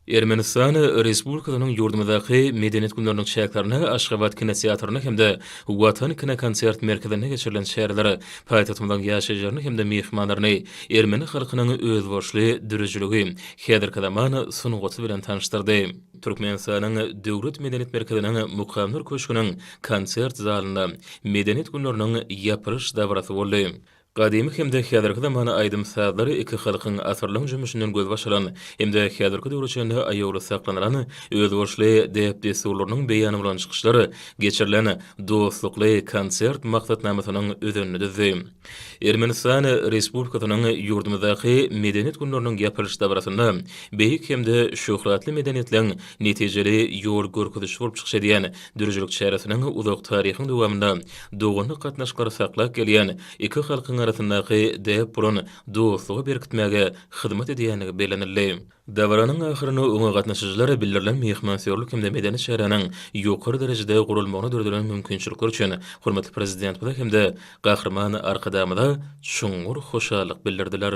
Ermenistan Respublikasynyň ýurdumyzdaky Medeniýet günleriniň çäklerinde Aşgabat kinoteatrynda hem-de Watan kinokonsert merkezinde geçirilen çäreler paýtagtymyzyň ýaşaýjylaryny hem-de myhmanlaryny ermeni halkynyň özboluşly döredijiligi, häzirki zaman sungaty bilen tanyşdyrdy. Türkmenistanyň Döwlet medeniýet merkeziniň Mukamlar köşgüniň konsert zalynda Medeniýet günleriniň ýapylyş dabarasy boldy. Gadymy hem-de häzirki zaman aýdym-sazlary iki halkyň asyrlaryň jümmüşinden gözbaş alan hem-de häzirki döwre çenli aýawly saklanylan özboluşly däp-dessurlarynyň beýany bolan çykyşlar geçirilen dostlukly konsert maksatnamasynyň özenini düzdi. Ermenistan Respublikasynyň ýurdumyzdaky Medeniýet günleriniň ýapylyş dabarasynda beýik hem-de şöhratly medeniýetleň netijeli ýol görkezijisi bolup çykyş edýän döredijilik çäresiniň uzak taryhyň dowamynda doganlyk gatnaşyklary saklap gelýän iki halkyň arasyndaky däp bolan dostlugy berkitmäge hyzmat edýändigi bellenildi. Dabaranyň ahyrynda oňa gatnaşyjylar bildirilen myhmansöýerlik hem-de medeni çäräniň ýokary derejede guralmagyna döredilen mümkinçilikler üçin hormatly Prezidentimize hem-de Gahryman Arkadagymyza çuňňur hoşallyk bildirdiler.